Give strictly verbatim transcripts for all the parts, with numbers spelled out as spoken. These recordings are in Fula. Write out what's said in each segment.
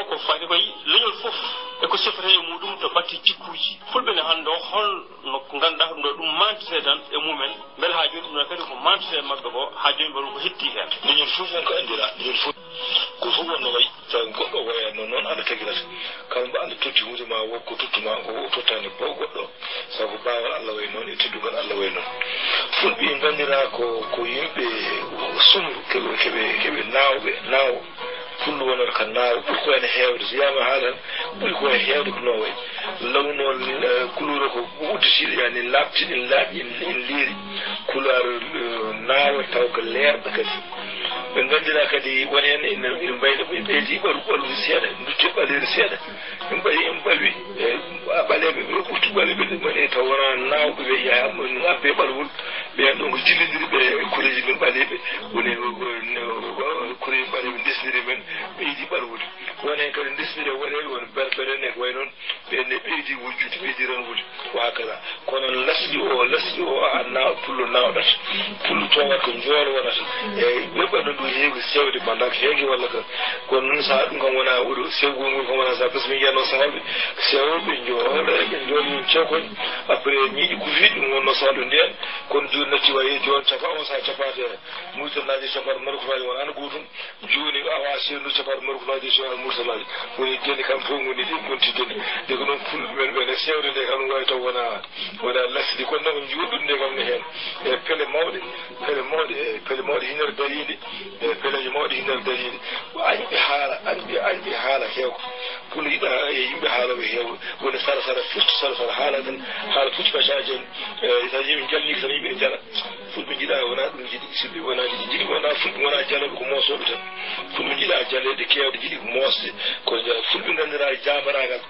Ko faati koye leñol fof e ko sifata e muɗum to batte jikkuuji. Fulɓe ne hannde o, hol no ngannduɗaa ɗum ɗo, ɗum maantete tan e mumen, mbele haa jooni ɗum ɗo kadi ko maantete e maɓɓe ko, haa jooni mbaɗa ko hetti heen. Leñol fof noon ko anndiraa, leñol fof. Ko fof wonno wayi, tawi goɗɗo wayatno noon, Allah tagirata. Kala mbo Allah totti huunde ma, wo ko tottu ma ko, o tottaani ko goɗɗo. Sabu baawal Allah wayi noon e teddungal Allah wayi noon. Fulɓe nganndiraa ko, ko yimɓe sumru, keɓe, keɓe, keɓe naawɓe, naawo. Pullo wonata ka naawo, ɓuri ko heen heewde. So wiyaama haala tan, ɓuri ko heen heewde ko noon wayi. Law noon, eh, couleur o ko udditiiɗo, yani laaɓti, ene laaɓi, ene, ene leeri. Couleur, eh, naawo taw ko leerɗo kadi. Ɓe nganndiraa kadi won heen ene, ene mbayna ɓe ɓeydi ɓalu, ɓalu seeɗa, dutte ɓaleeri seeɗa. Ɓe mbaɗi, ɓe mbaɗi, eh, ɓaleeɓe, ɓe ɓurti ɓaleeɓe, ɓe mbaɗi taw wonaa naawɓe ɓe, yaha, ɓe abbe ɓalwol, ɓe ɗon ko jillindiri ɓe e koreeji men ɓaleeɓe, woni, eh, koreeji ɓaleeɓe ndesniri men, ɓe yiɗi ɓalwol. Won heen kadi ndesniri e woɗeeɓe, won berbere en e ko wayi noon, ɓe ne ɓeydi wujjude, ɓeydi ranwude, wa hakada. Kono lasli o, lasli o, a na-, pullo naawɗata, pullo towata ko njoolo wonata. Eeyi, ɓe ɓanno ɗum heewi sewde, bannda ko heege walla ka. Kono noon, sahaa ɗum kam wona oɗo sewgol ngol kam wona sahaa, par ce que min yiyanno sahaaɓe sewɓe njoolo, ɓe njoolo min cewkoñ. Après, ñiiƴe kufiiɗe ɗum wonno sahaa ɗo ndeen, kono jooni natti wayi jooni capa on sahaa capaade Murtanaaji, capaade Marokunnaaji wonano gootum. Jooni, awa, senndu capanɗe Marokunnaaji, capanɗe Murtanaaji. Woni gelle kam fof ngoni ɗe, gonti gelle. Nde ko noon fulɓe men ɓe ne sewre nde kam, ɗum wawi taw wona, wona lasli. Kono noon, njuulɗum nde kam ne heen. E pele mawɗe, pele mawɗe, e pele mawɗe hinere dariinde, e peleeje mawɗe hinere dariinde. Ko añɓe haala, añɓe, añɓe haala heewko. Pullo yiɗa e yimɓe haalooɓe heewɓe. Woni sara sara, fustu sara sara, haala tan, haala fuccu ka caaji en. E, so yimɓe njalni tan, yimɓe ne njala. Fulɓe njiɗa, wona ɗum njiɗi, so ɓe wona njiɗi, njiɗi wona fulɓe, wona jalooɓe, ko moosooɓe tan. Fulɓe njiɗa jaleeɗe keewɗe, njiɗi ko moosde, ko nja-, fulɓe nganndiraa jaambaraagal.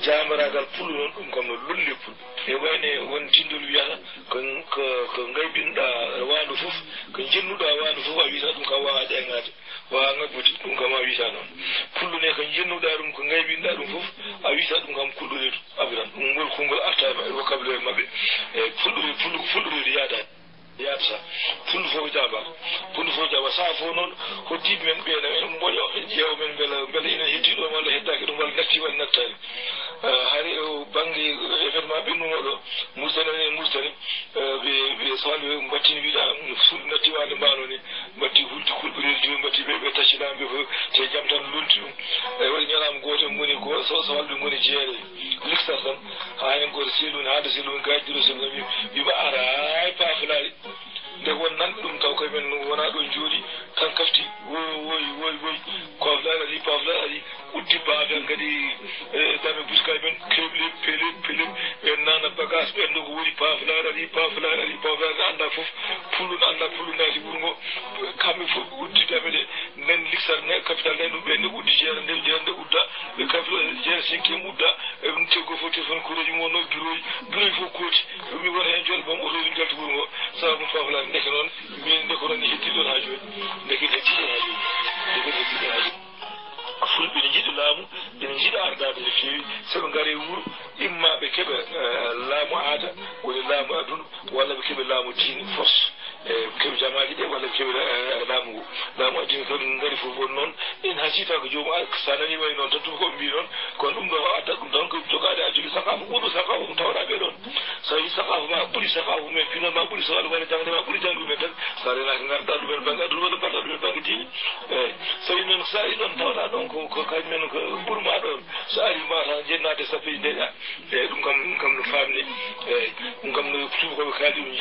Jaambaraagal pullo noon, ɗum kam no lolli pulɓe. E wayne won tinndol wiyata, ko, ko, ko ngaybinɗa waandu fof, ko njennuɗa waandu fof, a wiyata ɗum kam wawa ƴeeŋaade, wawa ngabbude, ɗum kam a wiyata noon. Pullo ne ko njennuɗa ɗum, ko ngaybinɗa ɗum fof, a wiyata ɗum kam kulɗo reedu, abiran. Ɗum ngol konngol arta e maɓɓe, vocabulaire maɓɓe. E fulɗo, fulɗo, fulɗo reedu yaadaani. Yaata. Pullo fof jaaba. Pullo fof jaaba. Saha fof noon, hoddiiɓe men ɓe, ene mboƴo, ene ƴeewa men mbela, mbela ina heddii ɗo, walla heddaaki ɗum, walla natti, walla nattaani. Eh, hari o bannge événement ɓennuno ɗo, Mauritanie, e Mauritanie, eh, ɓe, ɓe Saliou mbattini wiɗa, fulɓe natti waade mbano ni, mbatti hulde kulɓe reedu, mbatti ɓe, ɓe taccinaama ɓe fof, te jam tan lonti ɗum. Eh, waɗi ñalaama gooto ngoni ko, so, so walla ɓe ngoni jeere, liksar tan, haa heen gooto seeɗi woni, haa de seeɗi woni, gaaji duro seeɗi woni, wiima aray paafalaari. Nde won nanɓe ɗum taw koye men wona ɗo jooɗi, tan kafti, woy, woy, woy, woy, paafalaari ari, paafalaari ari, uddi baafe an kadi, e, dame buskay men, keble, pele, pele, ɓe nana bagage, ɓe ndogo woni paafalaari ari, paafalaari ari, paafalaari annda fof, pullo annda, pullo naati wuro ngo, kamɓe fof uddi dame ɗe, nen liksar ne, capital ne, ɗum ɓe ne uddi jeere nde, jeere nde udda, ɓe capital jeere cinquième udda, e ɗum teggo fof téléphone kureeji mum wonno bureau, bureau fof kooti, ɗum mi wona heen jooɗo, bon, oto ɗum jalti wuro ngo, sabu ɗum paafalaari ndeke noon, min nde ko noon heddi ɗon haa jooni, ndeke heddi ɗon haa jooni, ndeke heddi ɗon haa jooni. Fulɓe ne njiɗi laamu, ɓe njiɗa ardaade no feewi, so ɓe ngari wuro, imma ɓe keɓa, eh, laamu aada, woni laamu aduna, walla ɓe keɓa laamu diine, force. E, ɓe keɓa jamaaji ɗe, walla ɓe keɓa, eh, laamu ngu. Laamu addina kadi ngari fof woni noon, en hasitaa ko joomum, a, so a nanii wayi noon tan, tuma ko ɓe mbii noon, kono ɗum ɗo adda ɗum tan ko jogaade, a jogii saqaafu, ɓurɗo saqaafu ɗum tawɗaa ɓee ɗoon. So a yii saqaafu ma ɓuri saqaafu men, pinal ma ɓuri saqaafu, walla jaŋde ma ɓuri jaŋde men tan, so a renaaki ngarɗaa ɗum en bannge aduna, walla mbaɗɗaa ɗum en bannge diine. Eeyi, so a yii noon, so a yii ɗoon tawɗaa ɗoon ko, ko kañ men ko ɓuri ma ɗoon. So a arii mbaawata jennaade sappo e ndeeƴa. Eeyi, ɗum kam, ɗum kam no faamni. Eeyi, ɗum kam no tuubakooɓe kaali ɗum.